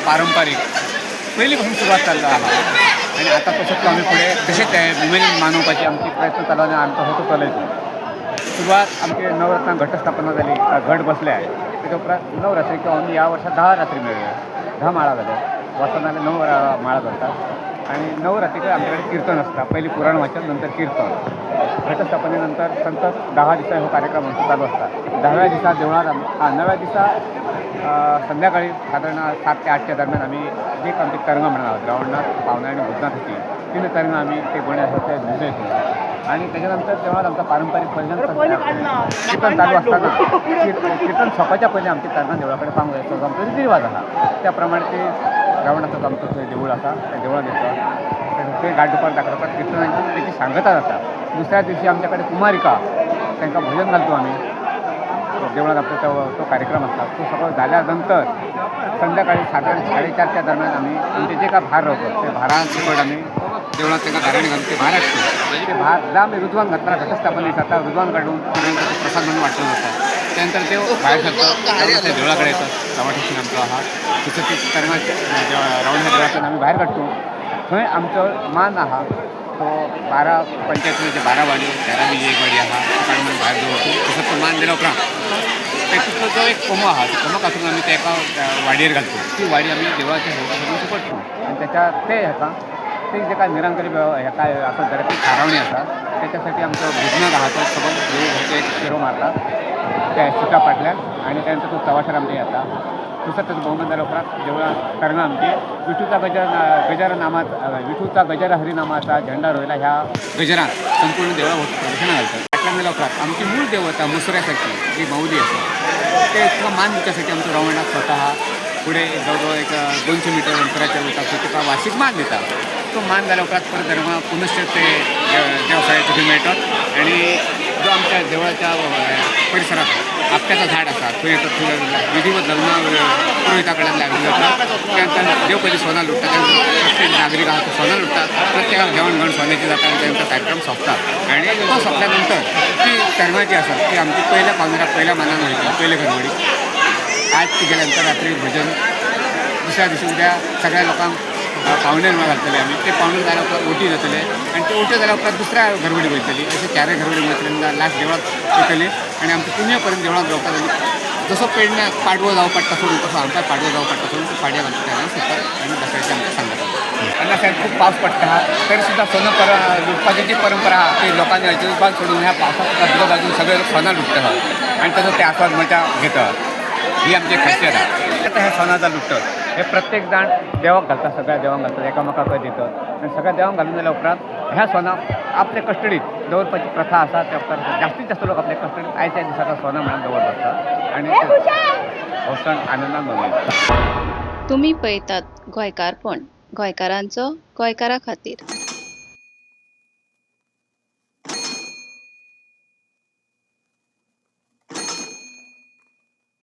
पारंपारीक पयलीं पासून सुरवात चालू आहा आनी आतां तसोच तो आमी फुडें तशेंच ते उमेदीन मानोवपाची आमची प्रयत्न चालू आनी आमी तसो तो चलयतले. सुरवात आमचे नवरत्न घटस्थापना जाली, घट बसले, तेच्या उपरांत नवरात्री किंवा आमी ह्या वर्सा 10 रात्री मेळ्ळ्यो, 10 माळा जाल्या, वर्सान जाल्यार 9 माळा धरतात आनी 9 राती कडेन आमचे कडेन किर्तन आसता. पयलीं पुराण वाचन, नंतर किर्तन. घटस्थापने नंतर संतत 10 दिसा हो कार्यक्रम आमचो चालू आसता. 10व्या दिसा देवळार 9व्या दिसा संध्याकाळी सादारण 7 ते 8च्या दरम्यान आमी एक आमची तरंगां म्हणून आहात, रावणनाथ, पावना आनी भूतनाथ अशी 3 तरंगां आमी ते गोणे आसा ते न्हिजयतात आनी तेच्या नंतर देवळांत आमचा पारंपारीक भजन किर्तन चालू आसतना किर्तन सोंपच्या पयलीं आमची तरंगां देवळा कडेन पावंक जाय, तो आमचो रिती रिवाज आसा. त्या प्रमाणे ती रावणाचो आमचो थंय देवूळ आसा, त्या देवळांत येता, थंय घाट दुपार दाखयता, किर्तनाची तेची सांगता जाता. दुसऱ्या दिवशी आमच्या कडेन कुमारिका तांकां भजन घालतो आमी देवळांत, आपलो तो कार्यक्रम आसता. तो सगळो जाल्या नंतर संध्याकाळी सादारण 4:30च्या दरम्यान आमी आमचे जे काय भार रावतात ते भारान सकट आमी देवळांत तांकां गाराणें घालून ते भार हाडटा. ते भार जेन्ना आमी रुजवान घातला घटस्थापन दिसा आतां रुजवान काडून सगळ्यांक प्रसाद म्हणून वांटलो जाता. त्यानंतर ते भायर सरता, देवळा कडेन येतात, चवाठेशीन आमचो आहा तसो ती तरंगां रावणा देवळांतल्यान आमी भायर काडटा. थंय आमचो मान आहा तो 12 पंचायतीचे 12 वाड्यो, 13 बी एक वाडी आहा, तो काडून भायर दवरतो. तसो तो मान दिल्या उपरांत तातूंतलो जो एक कोमो आहा तो कोमो कातरून आमी ते एका वाडयेर घालतो. ती वाडी आमी देवळाच्या भोंवतणी सुपडटा आनी त्याच्या ते हेका ते जे काय निरंकारी हेका आसत जाल्यार ती थारावणी आसा. त्याच्यासाठी आमचो भुजनाथ आहा तो सगळो देवूळ भोंवती एक फेरो मारता त्या शिता फाटल्यान आनी त्यानंतर तो चवाठार आमचे येता. दुसरो ताचो भोवमान जाल्या उपरांत देवळांत तरंगां आमची विठूचा गजर गजर नामाचा विठूचा गजर हरिनामाचा झेंडा रोयला ह्या गजरात संपूर्ण देवळा भोवती प्रदक्षिणा घालतात. फाटल्यान जाल्या उपरांत आमची मूळ देवता मसुऱ्यासारकी जी माऊली आसा ते तुका मान दिवच्यासाठी आमचो रावणनाथ स्वतः फुडें जवळ जवळ एक 200 मिटर अंतराचेर वयता, थंय तुका वार्षीक मान दिता. तो मान जाल्या उपरांत परत धर्मा पुनश्च ते देवसाय थंय मेळटात आनी जो आमच्या देवळाच्या परिसरात आपट्याचं झाड आसा थंय येतात, थंय विधिवत लग्न पुरोहिता कडल्यान लागून जाता. त्यानंतर देव पयलीं सोना लुट्टा, प्रत्येक नागरीक आहा तो सोना लुट्टा, प्रत्येकाक जेवण घेवन सोन्याची जाता आनी तांचो कार्यक्रम सोंपता. आनी तो सोंपल्या नंतर ती तरंगां जी आसा ती आमची पयल्या पावनाक पयल्या मानान वयता, पयले घरवडी आज ती गेल्या नंतर रात्री भजन, दुसऱ्या दिवशी उद्या सगळ्या लोकांक पावणेर घालतले आमी, ते पावणे जाल्या उपरांत ओटी जातले आनी ते ओटी जाल्या उपरांत दुसऱ्या घरवडी वयतली, अशे 4 घरवडी वयतले, लास्ट देवळांत वयतली आनी आमची पुण्य पर्यंत देवळांत रावतात. आनी जसो पेडण्या पाडवो जावं पडटा सोडून तसो आमकां पाडवो जावं पडटा सोडून तो पाडव्याक आमच्या तेन्ना सोदतात आनी दसऱ्याची आमकां सांगतात. आनी अशें खूब पावस पडटा तरी सुद्दां सोनो पर लुटपाची जी परंपरा आहा ती लोकांनी अजिबात सोडून ह्या पावसाक अदलो घालून सगळे लोक सोना लुट्टा आनी ताचो ते आस्वाद मजा घेता. ही आमची खासियत आहा. आतां हे सोनाचा लुट्टत हे प्रत्येक जाण देवाक घालता, सगळ्या देवांक घालतात, एकामेकाक दितात आनी सगळ्या देवांक घालून जाल्या उपरांत ह्या सोनाक आपले कस्टडीत दवरपाची प्रथा आसा. त्या उपरांत जास्तीत जास्त लोक आपले कस्टडीत आयच्या दिसाचा सोना म्हणून दवरत आसता आनी हो सण आनंदान मनयतात. तुमी पळयतात गोंयकारपण, गोंयकारांचो गोंयकारा खातीर.